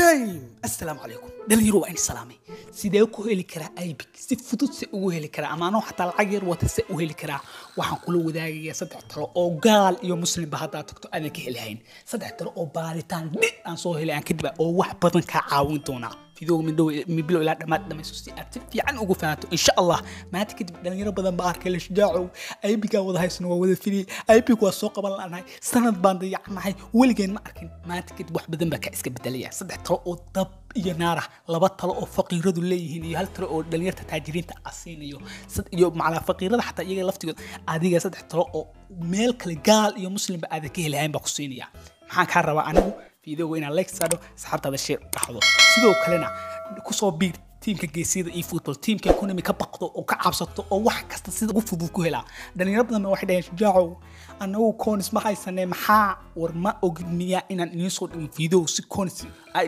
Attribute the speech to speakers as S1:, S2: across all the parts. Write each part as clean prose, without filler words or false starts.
S1: Game. Assalaamu calaykum dhalinyaro, waa in salaamay. Sidee ku heli karaa Epic si fudud? Se ugu heli karaa ama anoo xataa lacag yar wata se u heli karaa? Waxaan kula wadaagayaa saddex talo oo gaal iyo muslimba haddaad tagto aadan ka helahayn, saddex talo oo baaritaan dhi aan soo helay aan kadib oo wax badan kaa caawin doonaa. Fiidooga midhow mibilo ilaa dhammaad dhamayso si aad si fiican ugu fahanto, insha Allah. Maanta kadib dhalinyaro badan baa arkay la shujaacow Epic-gaa wada haysano, waa wada fili Epic, waa soo qaban la'nahay, sanad baan dayacnahay, weligeen ma arkin. Maanta kadib wax badan baa ka iska bedelaya. Saddex talo oo dab iyo naar ah, laba talo oo faqiiradu leeyihiin iyo hal talo oo dhalinyarta taajiriinta asiinayo iyo macnaa faqiirada xataa iyaga laftigood. Adiga saddex talo oo meel kale gaal iyo muslimba aadan ka helahayn baa ku siinaya. Maxaan kaa rabaa anigu? Fiidooga inaad like saadho, asxaabtaada share dhahdo, sidoo kalena kusoo biir tiimka geesiyada iyo football, tiimka Konami ka baqdo oo ka cabsato oo wax kasta sida ugu fudud ku helaa. Dhalinyaro badan baa waxay dhaheen, "Shujaacow, anagu coins ma haysanee." Maxaa war ma ogid miyaa inaan idiin soo dhigin video si coins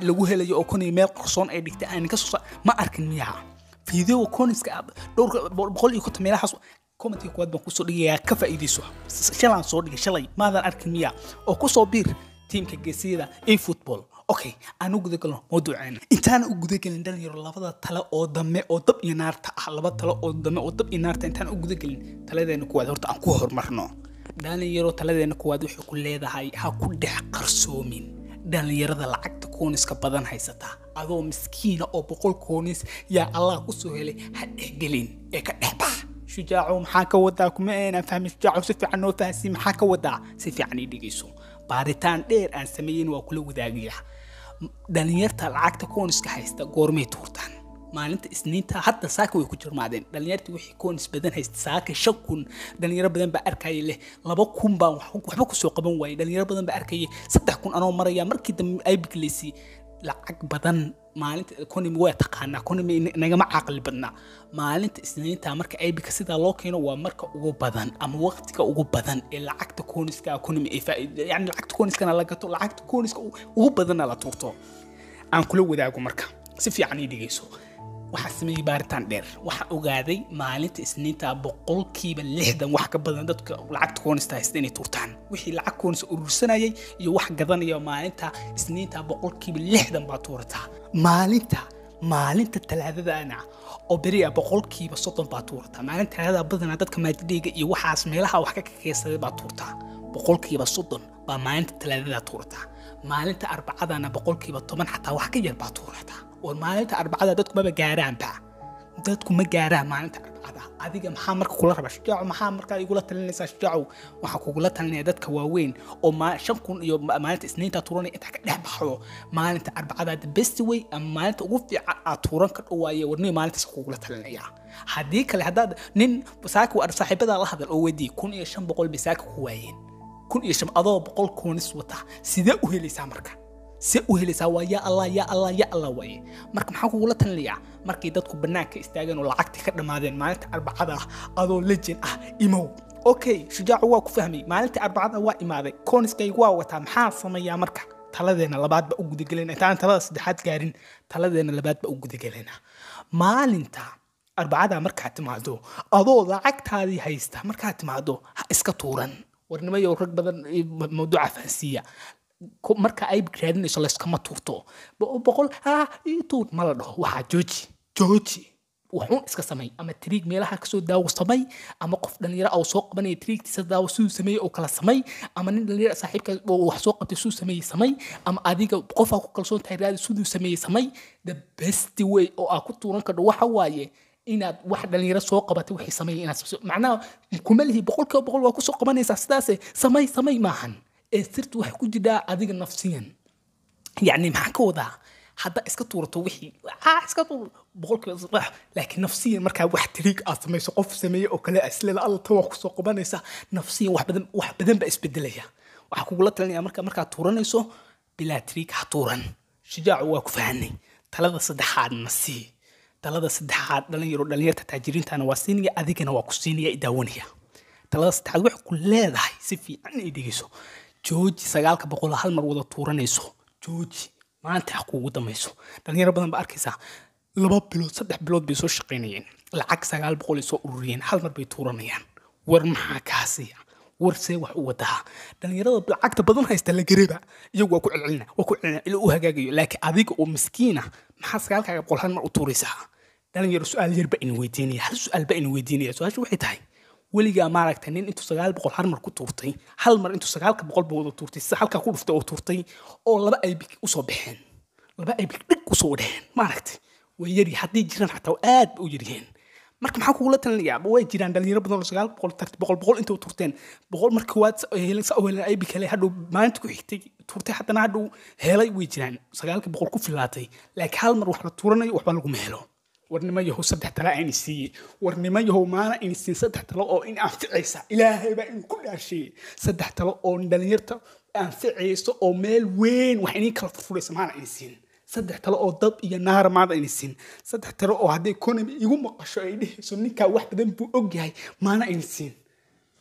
S1: lagu helayo oo Konami meel qarsoon ay dhigtay aan ka soo ma arkin miyaa? Video coinska dhowr 150 meelahaas commentiga kuwaad baan kusoo dhigayaa, ka faa'iidayso. Shalaan soo dhigay, shalay maadan arkin miyaa? Oo kusoo biir tiimka geesiyada e football. Okay, aan u gudagalno mawduuceena. Intaan u gudagelin dhalinyaro labada tale oo dame oo dab iyo naarta ah, laba talo oo dame oo dab iyo naarta intaan u gudagelin, taladeena kuwaad horta aan ku horumarno. Dhalinyaro, taladeena kuwaad waxay ku leedahay: ha ku dhex qarsoomin dhalinyarada lacagta coinska badan haysata. Adoo miskiina oo 100 coins yaa Allah kusoo helay, ha dhexgelin ee ka dhex bax. Shujaaco, maxaa ka wadaa? Kuma aanan fahmin. Shujaaco, si fiican noo fahansiin, maxaa ka wadaa? Si fiican ii dhegeyso. Baaritaan dheer aan sameeyin waa kula wadaagaya. Dhalinyarta lacagta coinska haysta goormay tuurtaan? Maalinta Isniinta. Hadda saaka way ku jirmaadeen dhalinyartii wixii coins badan haysta. Saaka 5000 dhalinyaro badan baa arkaya leh 2000 baan waxba kusoo qaban waayey. Dhalinyaro badan baa arkayay 3000 anoo maraya, markii dambe ay biglaysay lacag badan. Maalinta Konami waa taqaanaa, Konami nagama caqli badnaa. Maalinta Isniinta marka Epic-ga sidaa loo keeno waa marka ugu badan ama waqtiga ugu badan ee lacagta coinska Konami ay faa'iido, yani lacagta coinskana la gato, lacagta coinska ugu badanna la tuurto. Aan kula wadaago marka, si fiican ii dhegeyso. Waxaa sameeyey baaritaan dheer, waxaa ogaaday maalinta Isniinta 60% wax ka badan dadka lacagta coinsta haysta inay tuurtaan. Wixii lacag coins urursanayay iyo wax gadanaya maalinta Isniinta 60% baa tuurataa. Maalinta Talaadadana oo beriya 30% baa tuurataa. Maalinta Talaadada badanaa dadka maadidheyga iyo waxaas meelaha wax ka kakeysaday baa tuurtaa. 30% baa maalinta Talaadada tuurataa. Maalinta Arbacadana 10% xataa wax ka yar baa tuurataa. War maalinta Arbacada dadku maba gaaraanba, dadku ma gaaraan maalinta Arbacada. Adiga maxaa marka kula raba? Shujaaco, maxaa markaa igula talinaysaa? Shujaacow, waxaa kugula talinaya dadka waaweyn oo 5000 iyo maalinta Isniinta tuuranaya intaa ka dhex baxdo maalinta Arbacada. The best way ama maalinta ugu fiican aad tuuran ka dhawaaye warniyo maalintaas kugula talinaya. Haddii kale haddaad nin saaka waa saaxiibada la hadal oo weydii, 1500 bay saaka ku waayeen. Kun iyo shan adoo 100 coins wata sidee u helaysaa marka? See u helaysaa? Waa yaa Allah, yaa Allah, yaa Allah waaye. Marka maxaa kugula talinayaa? Markay dadku bannaanka istaageen oo lacagtii ka dhammaadeen maalinta Arbacada ah, adoo legend ah imow. Okay shujaacu, waa ku fahmay. Maalinta Arbacada waa imaaday, coinskaygu waa wataa, maxaa sameeyaa marka? Taladeena labaad ba u gudagelayna. Intaan talada saddexaad gaarin, taladeena labaad ba u gudagelaynaa. Maalinta Arbacada markaad timaado adoo lacagtaadii haysta, markaad timaado ha iska tuuran. Warnimayo, rag badan mawduuca fahansiiya. Marka ay raadinayso layskama tuurto. 100 ha ii tuur ma la dhaho. Waxaa jooji, jooji, waxuun iska samay ama trick meelaha kasoo daawo samay, ama qof dhalinyaro oo soo qabanaya tricktiisa daawo siduu sameeyey oo kala samay, ama nin dhalinyaro saaxiibka oo wax soo qabtay siduu sameeyey samay, ama adiga qofaa ku kalsoon tahay raadi, siduu sameeyey samay. The best way oo aa ku tuuran kardho waxa waaye inaad wax dhalinyaro soo qabatay waxay sameeyeen inaad macnaha kuma lihi 100% waa kusoo qabanaysaa sidaase samay samay maahan ee sirtu waxay ku jirtaa adiga nafsiyan. Yani maxaan ka wadaa? Hadda iska tuurato wixii iska tuur 100%, laakiin nafsiyan markaa wax trick aad samayso qof sameeye oo kale isleeda alla tan waa kusoo qabanaysaa, nafsiyan wax badan, wax badan baa isbedelaya. Waxaa kugula talinaya marka markaad tuuranayso bilaa trick ha tuuran. Shujaacu, waa ku fahanay, talada saddexaadna sii. Talada saddexaad dhalinyaro, dhalinyarta taajiriintana waa siinaya, adigana waa ku siinaya idaawanaya. Talada saddexaad waxay ku leedahay, si fiican ay dhegeyso: jooji 900 hal mar wada tuuranayso. Jooji, maanta ha kuugu dambayso. Dhalinyaro badan ba arkaysaa 2 bilood, 3 bilood bay soo shaqaynayeen, lacag 900 ay soo ururiyeen, hal mar bay tuuranayaan. War maxaa kaasiya? War see wax u wadaa? Dhalinyarada lacagta badan haysta la gareba, iyagu waa ku celcelina, waa ku celcelina ilaa uu hagaagayo. Laakiin adiga oo miskiina, maxaa 9kaaga boqol hal mar u tuuraysaa? Dhalinyaro, su-aal yar ba in weydiinaya, hal su-aal ba in weydiinaya. Su-aasha waxay tahay: weligaa maaragtay nin intuu 900 hal mar ku tuurtay, hal mar intuu 9ka boqol ba wada tuurtay, si halkaa ku dhuftay oo tuurtay, oo laba epic usoo baxeen, laba epic dhig usoo dheheen? Maaragtay, way yari haddii jiraan, xataa aad ba u yaryihiin. Marka maxaa kugula talinayaa? Way jiraan dhalinyaro badan oo 900 tarti 100 100 inta u turteen, 100 marka waad heleen, sa u heleen epic kale, hadhow maalinta ku xigtay turtay, haddana hadhow helay. Way jiraan 9ka boqol ku filaatay. Laakiin hal mar wax la tuuranayo waxba laguma helo. War nima yahow, saddex tala ayna siiyey. War nima yahow, maana ayna siin saddex talo oo in anficaysa? Ilaahay baa in ku dhaasheeyey, saddex talo oo dhalinyarta anficaysa oo meel weyn wax iniin kala furfuraysa maana ayna siin? Saddex talo oo dab iyo naara maana ayna siin? Saddex talo oo hadday Konami igu maqasho ay dhehayso ninkaa wax badan buu ogyahay maana ayna siin?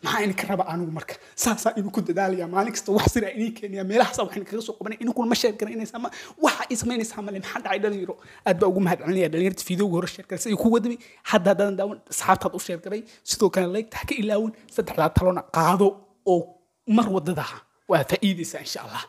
S1: Maxaa idinka raba anigu? Marka saasaa idinku dadaalaya, maalin kasta wax siraa idin keenaya, meelahaasa wax idinkaga soo qabanaya, idinkuna ma share garaynaysaa, ma waxa ii samaynaysaa male. Maxaa dhacay, dhalinyaro? Aad baa ugu mahad celinaya dhalinyarta fiidiyowga hore share garay si ku wadamay. Hadda haddaadan daawan, asxaabtaad u share garay, sidoo kale like ha ka ilaawin. Saddexdaa talona qaado oo mar wadada waa faa'iidaysaa, insha Allah.